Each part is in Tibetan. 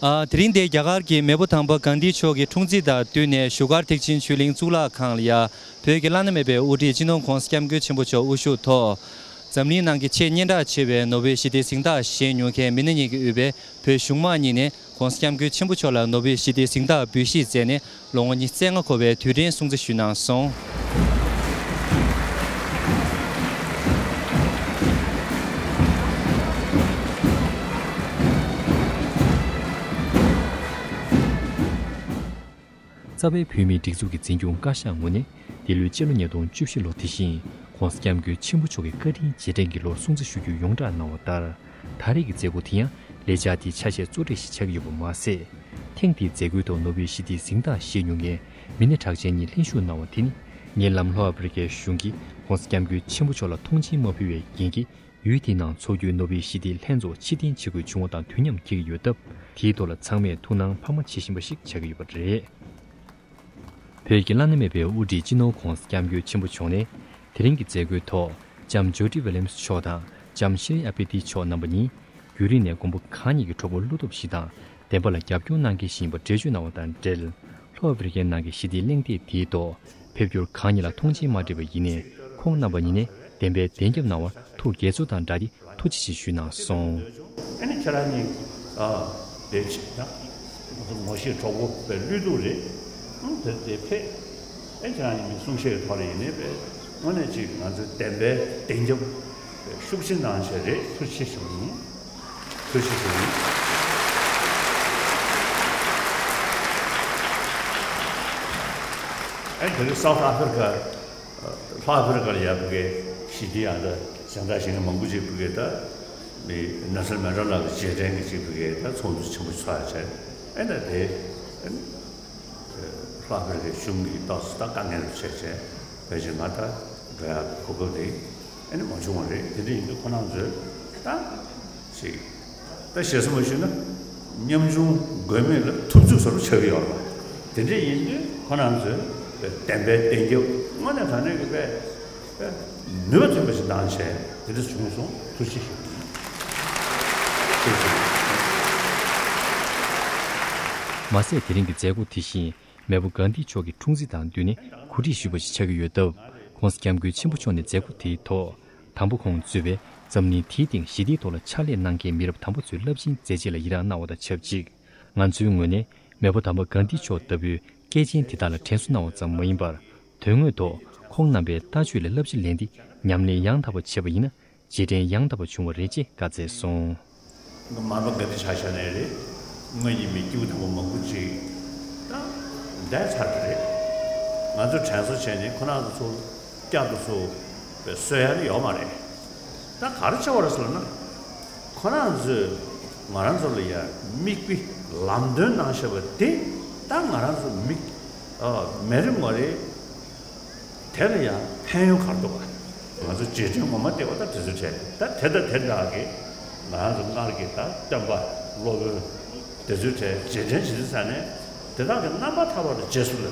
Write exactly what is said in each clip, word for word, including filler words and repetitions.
ཨ། དེ་རིང་འདིར་རྒྱ་གར་གྱི་མེས་པོ་དམ་པ་གྷན་དྷི་མཆོག་གི་འཁྲུངས་རྩིས་དང་བསྟུན་ནས་བཞུགས་སྒར་ཐེག་ཆེན་ཆོས་གླིང་གཙུག་ལག་ཁང་ལ་ཡ། བོད་ཀྱི་བླ་ན་མེད་པའི་དབུ་ཁྲིད་སྤྱི་ནོར་༧གོང་ས་༧སྐྱབས་མགོན་ཆེན་པོ་མཆོག་དབུ་བཞུགས་ཐོག་འཛམ་གླིང་ནང་གི་ཆེས་སྙན་གྲགས་ཆེ་བའི་ནོ་བེལ་ཞི་བདེའི་གཟེངས་རྟགས་བཞེས་མྱོང་མཁན་མི་སྣ་གཉིས་ཀྱིས་དབུས་པའི་བོད་གཞུང་མང་གཉིས་ནས་༧གོང་ས་༧སྐྱབས་མགོན་ཆེན་པོ་མཆོག་ལ་ནོ་བེལ་ཞི་བདེའི་གཟེངས་རྟགས་འབུལ་བཞེས་མཛད་ནས་ལོ་ངོ་ཉི་ཤུ་རྩ་ལྔ་འཁོར་བའི་དུས་དྲན་སྲུང་བརྩི་ཞུས་གནང་སོང་། རྩ་བའི་བོད་མིའི་སྒྲིག་འཛུགས་ཀྱི་འཛིན་སྐྱོང་བཀའ་ཤག་ངོས་ནས། འདི་ལོའི་སྤྱི་ལོ་ཉིས་སྟོང་བཅུ་བཞི་ལོ་དེ་བཞིན་༧གོང་ས་༧སྐྱབས་མགོན་ཆེན་པོ་མཆོག་གི་བཀའ་དྲིན་རྗེས་དྲན་གྱི་ལོར་སྲུང་བརྩི་ཞུ་རྒྱུའི་ཡོངས་བསྒྲགས་གནང་བ་ལྟར། ད་རེས་ཀྱི་མཛད་སྒོ་དེ་ཡང་ལས་འཆར་དེའི་ཆ་ཤས་གཙོ་གྲས་ཤིག་ཆགས་ཀྱི་ཡོད་པ་མ་ཟད། ཐེངས་འདིའི་མཛད་སྒོའི་ཐོག་ནོ་བེལ་ཞི་བདེའི་གཟེངས་རྟགས་བཞེས་མྱོང་མཁན་མི་སྣ་གྲགས་ཅན་གཉིས་ལྷན་ཞུགས་གནང་བ་དེ་ནི། ཉེ་ལམ་ལྷོ་ཨ་ཧྥེ་རི་ཁའི་གཞུང་གིས་༧གོང་ས་༧སྐྱབས་མགོན་ཆེན་པོ་མཆོག་ལ་མཐོང་མཆན་མ་ཕུལ་བའི་རྐྱེན་གྱིས། ཡུལ་དེའི་ནང་འཚོགས་རྒྱུའི་ནོ་བེལ་ཞི་བདེའི་ལྷན་ཚོགས་ཕྱིར་འཐེན་བྱེད་དགོས་བྱུང་བ་དང་དུས་མཉམ་འཁེལ་གྱི་ཡོད་སྟབས། དེའི་ཐོག་ལ་ཚང་མས་ཐུགས་སྣང་འཕར་མ་བྱེད་བཞིན་པ་ཞིག་ཆགས་ཀྱི་ཡོད་པ་རེད། བོད་ཀྱི་བླ་ན་མེད་པའི་དབུ་ཁྲིད་སྤྱི་ནོར་༧གོང་ས་༧སྐྱབས་མགོན་ཆེན་པོ་མཆོག་ནས། དེ་རིང་གི་མཛད་སྒོའི་ཐོག་ལྕམ་ཇོ་ཌི་ཝི་ལི་ཡམ་སི་མཆོག་དང་ལྕམ་ཤི་རིན་ཨ་པི་ཏི་མཆོག་རྣམ་པ་གཉིས། རྒྱུན་རིང་ནས་མགོན་པོ་གང་ཉིད་ཀྱི་གྲོགས་པོ་བློ་སྟོབས་ཤིག་དང་། བདེན་པ་ལ་རྒྱབ་སྐྱོར་གནང་མཁན་ཞིག་ཡིན་པ་འགྲེལ་བརྗོད་གནང་བ་དང་འབྲེལ། ལྷོ་ཨ་ཧྥེ་རི་ཁའི་ནང་གི་ཞི་བདེའི་གླེང་སྟེགས་དེའི་ཐོག་ཕེབས་འབྱོར་གང་ཉིད་ལ་མཐོང་མཆན་མ་སྤྲད་པ་ཡིན་ནའི། ཁོང་རྣམ་པ་གཉིས་ནས་བདེན་པའི་བདེན་རྒྱབ་གནང་བར་ཐུགས་དགྱེས་ཚོར་དང་སྦྲགས་ཏེ་ཐུགས་རྗེ་ཆེ་ཞུས་གནང་སོང་། ཨ་ནི་ཁྱེད་རང་གཉིས་ཨ་དེ་ཆེ་ན་ང་ཚོ་ངོ་ཤེས་གྲོགས་པོ་དཔེ་བློས་གཏོང་རེད། ཨང་དེ་དེ་ཕེབས། ཨེ་ཁྱེད་རང་གཉིས་མི་གསུང་བཤད་ཀྱི་ཐོག་ལ་ཡིན་ནའི་དཔེ་དངོས་གནས་ཅིག་ང་ཚོའི་བདེན་པའི་བདེན་རྒྱབ་དཔེ་ཤུགས་ཆེན་གནང་བྱས་རེད། ཐུགས་རྗེ་ཆེ་ཞུ་གི་ཡིན། ཐུགས་རྗེ་ཆེ། ཨེ་དེ་རིང་སའུ་ཐི་ཨ་ཧྥེ་རི་ཀ་ལྷོ་ཨ་ཧྥེ་རི་ཀ་ལ་ཡ་བོད་སྐད་ཞི་བདེ་ཡང་ད་གཟེངས་རྟགས་བཞེས་མཁན་མང་པོ་ཅིག་བོད་སྐད་ད་མི་ནེལ་སོན་མན་ཌེ་ལ་གི་རྗེས་དྲན་གྱི་ཅིག་བོད་སྐད་ད་ཚོགས་འདུ་ཆེན་པོ་ཚོགས་ཡ་བྱས། ཨེ་ད་དེ་ལྷོ་ཨ་ཧྥེ་རི་ཀའི་གཞུང་གིས་ཏོག་ཙམ་ད་དཀའ་ངལ་རུ་བྱས་བྱས་བོད་ཕྱི་ནང་ད་འགྲོ་ཡ་གོ་སྐབས་དེ་ཨེ་ནི་མ་བྱུང་བ་རེད། དེ་འདྲ་ཡིན་དུས་ཁོ་རང་ཚོས་ད་ཅིག་ད་ཞེ་ས་མ་ཞུས་ན་ཉམ་ཆུང་དགོས་མེད་ལ་ཐུབ་ཚོད་ཟེར་བ་ཆགས་ཀྱི་ཡོད་རེད་པ། དེ་འདྲ་ཡིན་དུས་ཁོ་རང་ཚོས་བདེན་པའི་བདེན་རྒྱབ་དངོས་གནས་དྲང་གནས་ཀྱི་དཔེ་ནུས་པ་ཐོན་པ་ཞིག་བཏང་བྱས་དེ་འདྲ་བྱུང་སོང་། ཐུགས་རྗེ་ཆེ་ཞུ། ཐུགས་རྗེ་ཆེ། མ་ཟད་དེ་རིང་གི་མཛད་སྒོ་དེ་བཞིན་མེས་པོ་གྷན་དྷི་མཆོག་གི་འཁྲུངས་རྩིས་དང་བསྟུན་ནས་གོ་སྒྲིག་ཞུས་པ་ཞིག་ཆགས་ཀྱི་ཡོད་སྟབས། ྋགོང་ས་ྋསྐྱབས་མགོན་ཆེན་པོ་མཆོག་ནས་མཛད་སྒོ་དེའི་ཐོག་དང་པོ་ཁོང་གཙོས་པའི་འཛམ་གླིང་དེའི་སྟེང་ཞི་བདེའི་ཐོག་ལ་ཕྱག་ལས་གནང་མཁན་མི་རབས་དམ་པ་ཚོའི་རླབས་ཆེན་མཛད་རྗེས་ལ་ཡི་རངས་གནང་བ་དང་ཆབས་ཅིག་ང་ཚོའི་ངོས་ནས་མེས་པོ་དམ་པ་གྷན་དྷི་མཆོག་ལྟ་བུའི་སྐྱེས་ཆེན་དེ་དག་ལ་དྲན་གསོ་གནང་བ་ཙམ་མ་ཡིན་པར། དོན་དངོས་ཐོག་ཁོང་རྣམ་པའི་ལྟ་སྤྱོད་ལ་བསླབ་བྱ་ལེན་ཏེ་ཉམས་ལེན་ཡང་དག་པ་བྱས་པ་ཡིན་ན། རྗེས་དྲན་ཡང་དག་པ་བྱུང་བ་རེད་ཅེས་བཀའ་སྩལ་སོང་། ང་མར་པ་གྷན་དྷི་ཆ་བཞག་ནའི་རེད། ང་ཡིན་མིན་སྐྱེས་བུ་དམ་པ་མང་པོ་ཅིག་ད་འདས་ཚར་གི་རེད། ང་ཚོ་དྲན་གསོ་བྱས་ནས་ཁོ་རང་ཚོ་བསྐྱར་དུ་ཚུར་བཟོ་ཡ་ནི་ཡོད་མ་རེད། ད་ག་རེ་བྱས་པ་རེད་ཟེར་ན། ཁོ་རང་ཚོས་ང་རང་ཚོ་ལ་ཡ་མིག་དཔེ་ལམ་སྟོན་གནང་བཞག་པ་དེ་ད་ང་རང་ཚོ་མིག་ཨ་མེ་རི་མོ་རེད། དེ་ལ་ཡང་ཕན་ཡོན་ག་རེ་འདུག་ག་ང་ཚོ་རྗེས་དྲན་ངོ་མ་བལྟས་པ་ད་དེ་ཚོ་བྱས། ད་དེ་དང་དེ་འདྲ་གི་ང་རང་ཚོ་སྔར་གྱི་ད་སྟོན་པ་སློབ་དཔོན་དེ་ཚོའི་གྲས་རྗེས་དྲན་བྱེད་དུས་ཙ་ནས་དེ་དག་གི་རྣམ་པར་ཐར་པ་ལ་རྗེས་སུ་ལབ།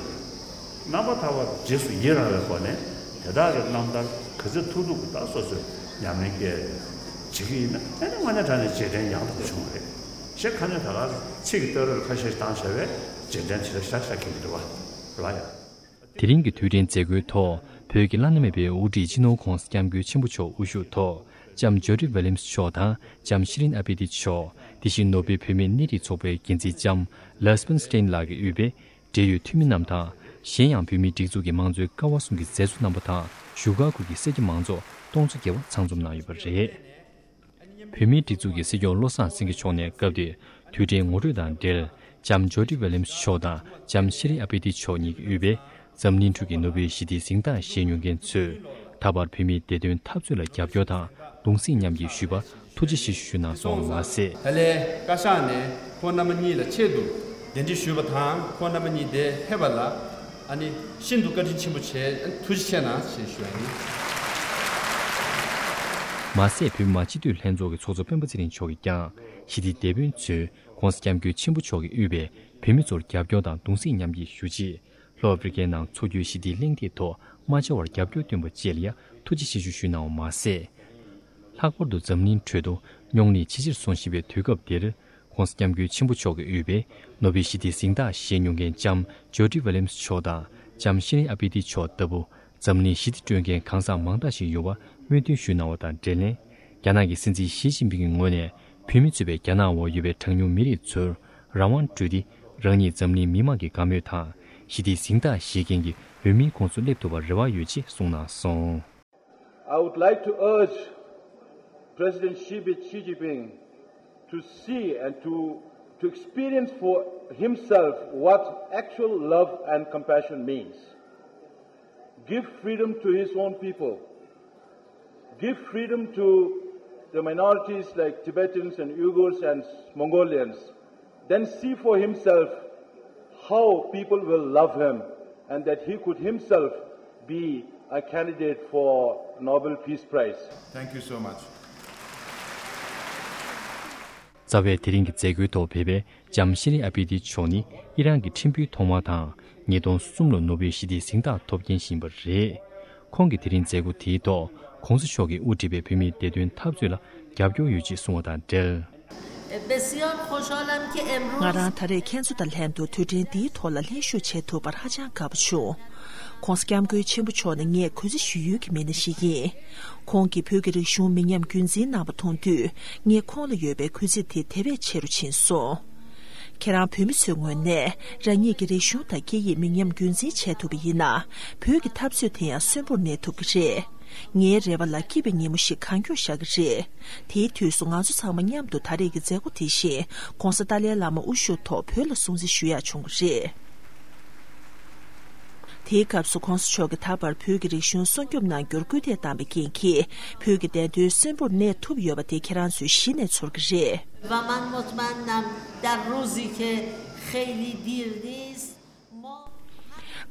རྣམ་པར་ཐར་པ་ལ་རྗེས་སུ་ཡི་རང་བའི་སྒོ་ནས་དེ་དག་གི་རྣམ་ཐར་ག་ཚོད་ཐུབ་ཐུབ་ཀྱི་ད་སོ་སོས་ཉམས་ལེན་སྐྱེལ་བྱེད་ཀྱི་ཡིན་ན་ཨེ་ནི་དངོས་གནས་དྲང་གནས་རྗེས་དྲན་ཡང་དག་པ་བྱུང་བ་རེད། ཞེས་ཁ་ནས་ད་ག་ཚིག་གི་བསྟོད་ར་ཁ་ཤས་བཏང་བྱས་པས་རྗེས་དྲན་དེ་འདྲ་ཤ་ཤ་འཁེལ་གྱི་འདུག་བ་ལ་ཡ། དེ་རིང་གི་དུས་དྲན་མཛད་སྒོའི་ཐོག་བོད་ཀྱི་བླ་ན་མེད་པའི་དབུ་ཁྲིད་སྤྱི་ནོར་ྋགོང་ས་ྋསྐྱབས་མགོན་ཆེན་པོ་མཆོག་དབུ་བཞུགས་ཐོག་ལྕམ་ཇོ་ཌི་ཝི་ལི་ཡམ་སི་མཆོག་དང་ལྕམ་ཤི་རིན་ཨ་པི་ཏི་མཆོག་དེ་བཞིན་ནོ་བེལ་བོད་མིའི་གནས་རིགས་ཚོགས་པའི་འགན་འཛིན་ལྕམ་ལཱ་སི་པན་སི་ཏྲེན་ལགས་ཀྱིས་དབུས་པའི་འབྲེལ་ཡོད་འཐུས་མི་རྣམས་དང་། གཞན་ཡང་བོད་མིའི་སྒྲིག་འཛུགས་ཀྱི་མང་གཙོའི་ཀ་བ་གསུམ་གྱི་མཛད་གཙོ་རྣམ་པ་དང་བཞུགས་སྒར་ཁུལ་གྱི་སེར་སྐྱ་མང་ཚོགས་སྟོང་ཚོ་བརྒལ་བ་ཚང་འཛོམས་གནང་ཡོད་པ་རེད། བོད་མིའི་སྒྲིག་འཛུགས་ཀྱི་སྲིད་སྐྱོང་བློ་བཟང་སེང་གེ་མཆོག་ནས་སྐབས་དེར་དུས་དྲན་ངོ་སྤྲོད་དང་འབྲེལ། ལྕམ་ཇོ་ཌི་ཝི་ལི་ཡམ་སི་མཆོག་དང་ལྕམ་ཤི་རི་ཨ་པི་ཏི་མཆོག་གཉིས་ཀྱིས་དབུས་པའི་འཛམ་གླིང་ཁྲོད་ཀྱི་ནོ་བེལ་ཞི་བདེའི་གཟེངས་རྟགས་བཞེས་མྱོང་མཁན་ཚོས་ད་བར་བོད་མིའི་བདེ་དོན་འཐབ་རྩོད་ལ་རྒྱབ་སྐྱོར་དང་གདུང་སེམས་མཉམ་སྐྱེད་ཞུས་པར་ཐུགས་རྗེ་ཆེ་ཞུ་གནང་སོང་མ་ཟད། ད་ལན་བཀའ་ཤག་ནས་ཁོང་རྣམ་པ་གཉིས་ལ་ཆེད་དུ་གདན་འདྲེན་ཞུས་པ་དང་ཁོང་རྣམ་པ་གཉིས་འདིར་ཕེབས་པ་ལ། ཨ་ནི་ཤིན་ཏུ་བཀའ་དྲིན་ཆེན་པོ་བྱས། ཨ་ནི་ཐུགས་རྗེ་ཆེ་གནང་ཞེས་ཞུ་བ་ཡིན། མ་ཟད་བོད་མི་མང་སྤྱི་འཐུས་ལྷན་ཚོགས་ཀྱི་ཚོགས་གཙོ་སྤེན་པ་ཚེ་རིང་མཆོག་གིས་ཀྱང་ཞི་བདེའི་དེད་དཔོན་ཚོས་༧གོང་ས་༧སྐྱབས་མགོན་ཆེན་པོ་མཆོག་གིས་དབུས་པའི་བོད་མི་ཚོར་རྒྱབ་སྐྱོར་དང་གདུང་སེམས་མཉམ་སྐྱེད་ཞུ་ཆེད། ལྷོ་ཨ་ཧྥེ་རི་ཁའི་ནང་འཚོགས་རྒྱུའི་ཞི་བདེའི་གླེང་སྟེགས་ཐོག་མ་བཅར་བར་རྒྱབ་སྐྱོར་བསྟུན་པ་བཅས་ལ་ཡང་ཐུགས་རྗེ་ཆེ་ཞུ་ཞུས་གནང་བ་མ་ཟད། ལྷག་པར་དུ་འཛམ་གླིང་ཁྲོད་དུ་རྙོག་གླེང་ཇེ་ཆེར་སོང་བཞིན་པའི་དུས་སྐབས་འདིར། ༸གོང་ས་༸སྐྱབས་མགོན་ཆེན་པོ་མཆོག་གིས་དབུས་པའི་ནོ་བེལ་ཞི་བདེའི་གཟེངས་རྟགས་བཞེས་མྱོང་མཁན་ལྕམ་ཇོ་ཌི་ཝི་ལི་ཡམ་སི་མཆོག་དང་ལྕམ་ཤི་རིན་ཨ་པི་དི་མཆོག་ལྟ་བུ། འཛམ་གླིང་ཞི་བདེ་སྐྲུན་མཁན་གང་ཟག་མང་དག་ཞིག་ཡོང་བར་སྨོན་འདུན་ཞུས་གནང་བ་དང་འབྲེལ་ནས། རྒྱ་ནག་གི་སྲིད་འཛིན་ཞི་ཅིན་ཕིང་གི་ངོས་ནས་བོད་མི་གཙོས་པའི་རྒྱ་ནག་འོག་ཡོད་པའི་གྲངས་ཉུང་མི་རིགས་ཚོར་རང་དབང་སྤྲོད་དེ། རང་ཉིད་འཛམ་གླིང་མི་མང་གི་དགའ་མོས་དང་ཞི་བདེའི་གཟེངས་རྟགས་བཞེས་མཁན་གྱི་འོས་མིའི་ཁོངས་སུ་སླེབས་ཐུབ་པར་རེ་བ་ཡོད་ཅེས་གསུངས་གནང་སོང་། I would like to urge President Xi, Xi Jinping to see and to, to experience for himself what actual love and compassion means. Give freedom to his own people. Give freedom to the minorities like Tibetans and Uyghurs and Mongolians. Then see for himself how people will love him and that he could himself be a candidate for Nobel Peace Prize. Thank you so much. རྩ་བའི་དེ་རིང་གི་མཛད་སྒོའི་ཐོག་ཕེབས་པའི་ལྕམ་ཤི་རིན་ཨ་པི་དི་མཆོག་ནི་ཨི་རན་གྱི་ཁྲིམས་དཔོན་ཐོག་མ་དང་ཉིས་སྟོང་གསུམ་ལོ་ནོ་བེལ་ཞི་བདེའི་གཟེངས་རྟགས་ཐོབ་མཁན་ཞིག་ཡིན་པ་རེད། ཁོང་གིས་དེ་རིང་མཛད་སྒོ་དེའི་ཐོག་༸གོང་ས་མཆོག་གིས་དབུ་ཁྲིད་པའི་བོད་མིའི་བདེ་དོན་འཐབ་རྩོད་ལ་རྒྱབ་སྐྱོར་ཡོད་ཅེས་གསུངས་བ་དང་འབྲེལ། بسیار خوشحالم که امروز ང་རང་ད་རེས་ཁྱེད་ཚོ་དང་ལྷན་དུ་དུས་དྲན་འདིའི་ཐོག་ལ་ལྷན་ཞུགས་བྱེད་ཐུབ་པར་ཧ་ཅང་དགའ་པོ་བྱུང་། ༸གོང་ས་༸སྐྱབས་མགོན་ཆེན་པོ་མཆོག་ནི་ངས་གུས་བརྩི་ཞུ་ཡུལ་གྱི་མི་སྣ་ཞིག་ཡིན། ཁོང་གིས་བོད་ཀྱི་རིག་གཞུང་མི་ཉམས་རྒྱུན་འཛིན་གནང་བ་མཐོང་དུས། ངས་ཁོང་ལ་ཡོད་པའི་གུས་བརྩི་དེ་དེ་བས་ཆེ་རུ་ཕྱིན་སོང་། ཁྱེད་རང་བོད་མི་ཚོའི་ངོས་ནས་རང་ཉིད་ཀྱི་རིག་གཞུང་དང་སྐད་ཡིག་མི་ཉམས་རྒྱུན་འཛིན་བྱས་ཐུབ་པ་ཡིན་ན། བོད་ཀྱི་འཐབ་རྩོད་དེ་ཡང་གསོན་པོར་གནས་ཐུབ་ཀྱི་རེད། ངའི་རེ་བ་ལ་སྐྱིད་པའི་ཉིན་མོ་ཞིག་གང་མགྱོགས་ཤར་གྱི་རེད། དེའི་དུས་སུ་ང་ཚོ་ཚང་མ་མཉམ་དུ་ད་རེས་ཀྱི་མཛད་སྒོ་དེ་བཞིན་༸གོང་ས་ཏཱ་ལའི་བླ་མ་དབུ་བཞུགས་ཐོག་བོད་ལ་སྲུང་བརྩི་ཞུ་ཡག་བྱུང་བ་རེད། དེའི་སྐབས་སུ་༸གོང་ས་མཆོག་གིས་ད་བར་བོད་ཀྱི་རིག་གཞུང་སྲུང་སྐྱོབ་གནང་རྒྱུར་སྐུལ་འདེད་བཏང་བའི་རྐྱེན་གྱིས། བོད་ཀྱི་བདེན་དོན་གསོན་པོར་གནས་ཐུབ་ཡོད་པ་དེ་ཁྱེད་རང་ཚོས་གཞི་ནས་ཚོར་གྱི་རེད། و من مطمئنم در روزی که خیلی دیر نیست،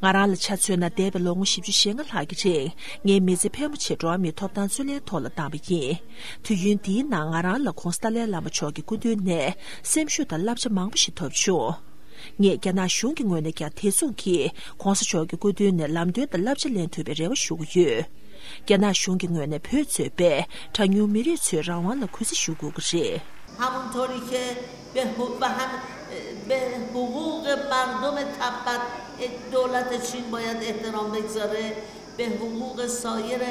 ང་རང་ལ་ཆ་མཚོན་ན། འདས་པའི་ལོ་ངོ་བཞི་བཅུ་ཞེ་ལྔ་ལྷག་གི་རིང་ངའི་མི་ཚེ་ཕལ་མོ་ཆེ་འགྲོ་བ་མིའི་ཐོབ་ཐང་རྩོད་ལེན་ཐོག་ལ་བཏང་བ་ཡིན། དུས་ཡུན་འདིའི་ནང་ང་རང་ལ་༸གོང་ས་ཏཱ་ལའི་བླ་མ་མཆོག་གི་སྐུ་མདུན་ནས་སེམས་ཤུགས་དང་བསླབ་བྱ་མང་པོ་ཞིག་ཐོབ་བྱུང་། ངས་རྒྱ་ནག་གཞུང་གི་ངོས་ནས་ཀྱང་དེ་མཚུངས་ཀྱིས་༸གོང་ས་མཆོག་གི་སྐུ་མདུན་ནས་ལམ་སྟོན་དང་བསླབ་བྱ་ལེན་ཐུབ་པའི་རེ་བ་ཞུ་གི་ཡོད། རྒྱ་ནག་གཞུང་གི་ངོས་ནས་བོད་གཙོས་པའི་གྲངས་ཉུང་མི་རིགས་ཚོའི་རང་དབང་ལ་གུས་བརྩི་ཞུ་དགོས་ཀྱི་རེད། همونطوری که به حو- و هم به حقوق مردم تبت دولت چین باید احترام بگذاره، به حقوق سایر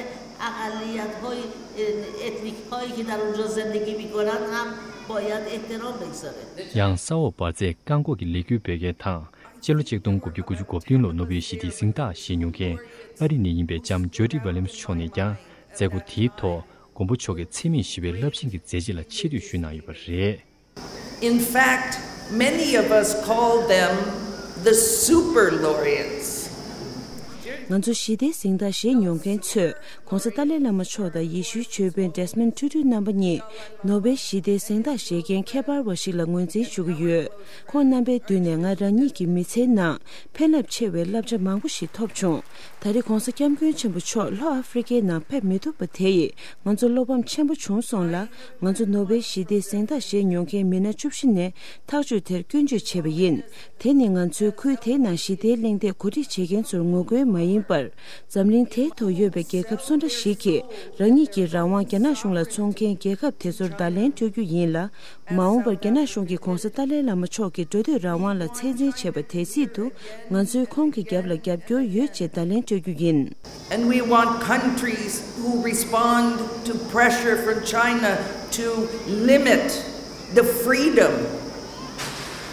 اقلیت های اتنیک هایی که در اونجا زندگی میکنن هم باید احترام بگذاره. ཡང་ས་འོག་འབར་རྫས་བཀག་འགོག་གི་ལས་འགུལ་སྤེལ་མཁན་དང་། སྤྱི་ལོ་ཆིག་སྟོང་དགུ་བརྒྱ་དགུ་བཅུ་གོ་བདུན་ལོ་ནོ་བེལ་ཞི་བདེའི་གཟེངས་རྟགས་བཞེས་མྱོང་མཁན་ཨ་རི་ནས་ཡིན་པའི་ལྕམ་ཇོ་ཌི་ཝི་ལི་ཡམ་སི་མཆོག་ནས་ཀྱང་མཛད་སྒོ་དེའི་ཐོག་མགོན་པོ་མཆོག་གི་འཚེ་མེད་ཞི་བའི་རླབས་ཆེན་གྱི་མཛད་རྗེས་ལ་ཆེ་བསྟོད་ཞུས་གནང་ཡོད་པ་རེད། In fact, many of us call them the super laureates. ང་ཚོ་ཞི་བདེའི་གཟེངས་རྟགས་བཞེས་མྱོང་མཁན་ཚོས་༸གོང་ས་ཏཱ་ལའི་བླ་མ་མཆོག་དང་ཡེ་ཤུའི་ཆོས་དཔོན་ཌེ་སི་མོན་ཊུ་ཊུ་རྣམ་པ་གཉིས་ནོ་བེལ་ཞི་བདེའི་གཟེངས་རྟགས་བཞེས་མཁན་ཁྱད་པར་བ་ཞིག་ལ་ངོས་འཛིན་ཞུ་གི་ཡོད། ཁོང་རྣམ་པའི་མདུན་ནས་ང་རང་ཉིད་ཀྱི་མི་ཚེའི་ནང་ཕན་རླབས་ཆེ་བའི་བསླབ་བྱ་མང་པོ་ཞིག་ཐོབ་བྱུང་། ད་རེས་༸གོང་ས་༸སྐྱབས་མགོན་ཆེན་པོ་མཆོག་ལྷོ་ཨ་ཧྥེ་རི་ཁའི་ནང་ཕེབས་མི་ཐུབ་པ་དེ་ཡིས་ང་ཚོ་བློ་ཕམ་ཆེན་པོ་བྱུང་སོང་ལ། ང་ཚོ་ནོ་བེལ་ཞི་བདེའི་གཟེངས་རྟགས་བཞེས་མྱོང་མཁན་མི་སྣ་བཅུ་བཞི་ནས་ཐག་གཅོད་དེར་སྐྱོན་བརྗོད་བྱས་པ་ཡིན། དེ་ནི་ང་ཚོའི་ཁུལ་དེའི་ནང་ཞི་བདེའི་གླེང་སྟེགས་གོ་སྒྲིག་བྱེད་མཁན་ཚོར་ངོ་རྒོལ་མ་ཡིན་པར། འཛམ་གླིང་དེའི་ཐོག་ཡོད་པའི་རྒྱལ་ཁབ་སུ་འདྲ་ཞིག་གིས་རང་ཉིད་ཀྱི་རང་དབང་རྒྱ་ནག་གཞུང་ལ་འཚོང་མཁན་རྒྱལ་ཁབ་དེ་ཚོར་བརྡ་ལན་སྤྲོད་རྒྱུ་ཡིན་ལ། མ་འོངས་པར་རྒྱ་ནག་གཞུང་གིས་༸གོང་ས་ཏཱ་ལའི་བླ་མ་མཆོག་གི་འགྲོ་སྡོད་རང་དབང་ལ་ཚད་འཛིན་བྱས་པ་དེ་སྲིད་དུ། ང་ཚོས་ཁོང་གི་རྒྱབ་ལ་རྒྱབ་སྐྱོར་ཡོད་ཅེས་བརྡ་ལན་སྤྲོད་རྒྱུ་ཡིན། And we want countries who respond to pressure from China to limit the freedom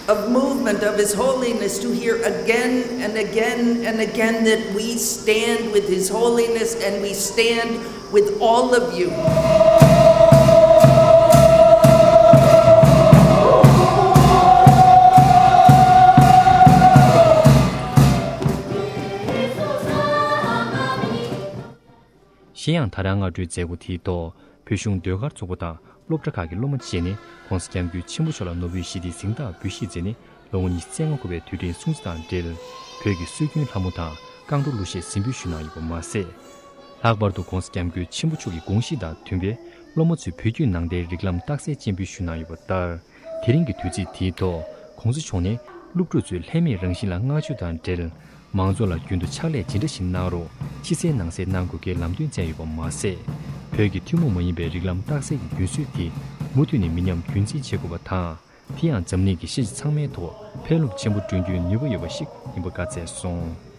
of movement of His Holiness to hear again and again and again that we stand with His Holiness and we stand with all of you. གཞན་ཡང་ད་རང་སྔ་དྲོའི་མཛད་སྒོ་དེའི་ཐོག་བོད་གཞུང་ཟློས་གར་ཚོགས་པ་དང་སློབ་གྲྭ་ཁག་གི་སློབ་མ་བཅས་ནས་༸གོང་ས་༸སྐྱབས་མགོན་ཆེན་པོ་མཆོག་ལ་ནོ་བེལ་ཞི་བདེའི་གཟེངས་རྟགས་འབུལ་བཞེས་མཛད་ནས་ལོ་ངོ་ཉི་ཤུ་རྩ་ལྔ་འཁོར་བའི་དུས་དྲན་སྲུང་བརྩི་དང་འབྲེལ། བོད་ཀྱི་སྲོལ་རྒྱུན་ལྷ་མོ་དང་རྐང་བྲོ་གླུ་གཞས་གཟིགས་འབུལ་ཞུས་གནང་ཡོད་པ་མ་ཟད། ལྷག་པར་དུ་༸གོང་ས་༸སྐྱབས་མགོན་ཆེན་པོ་མཆོག་གི་དགོངས་གཞི་དང་མཐུན་པའི་སློབ་མ་ཚོས་བོད་བརྒྱུད་ནང་བསྟན་རིགས་ལམ་རྟགས་གསལ་སྤྱན་འབུལ་ཞུས་གནང་ཡོད་པ་ལྟར། དེ་རིང་གི་དུས་ཚིགས་དེའི་ཐོག་༸གོང་ས་མཆོག་ནས་སློབ་ཕྲུག་ཚོས་ལྷད་མེད་རང་བཞིན་ལ་བསྔགས་བརྗོད་དང་འབྲེལ། མང་ཚོགས་ལ་རྒྱུན་དུ་ཕྱག་ལས་ཇི་འདྲ་ཞིག་གནང་རུང་ཕྱི་གསལ་ནང་གསལ་གནང་དགོས་གལ་ལམ་སྟོན་བསྩལ་ཡོད་པ་མ་ཟད། བོད་ཀྱི་ཐུན་མོང་མ་ཡིན་པའི་རིགས་ལམ་རྟགས་གསལ་གྱི་རྒྱུན་སྲོལ་དེ་མུ་མཐུད་ནས་མི་ཉམས་རྒྱུན་འཛིན་བྱེད་དགོས་པ་དང་ དེ་ཡང་འཛམ་གླིང་གི་ཤེས་བྱ་ཚང་མའི་ཐོག་ཕན་རླབས་ཆེན་པོ་བསྐྲུན་རྒྱུའི་ནུས་པ་ཡོད་པ་ཞིག་ཡིན་པ་བཀའ་སྩལ་སོང་།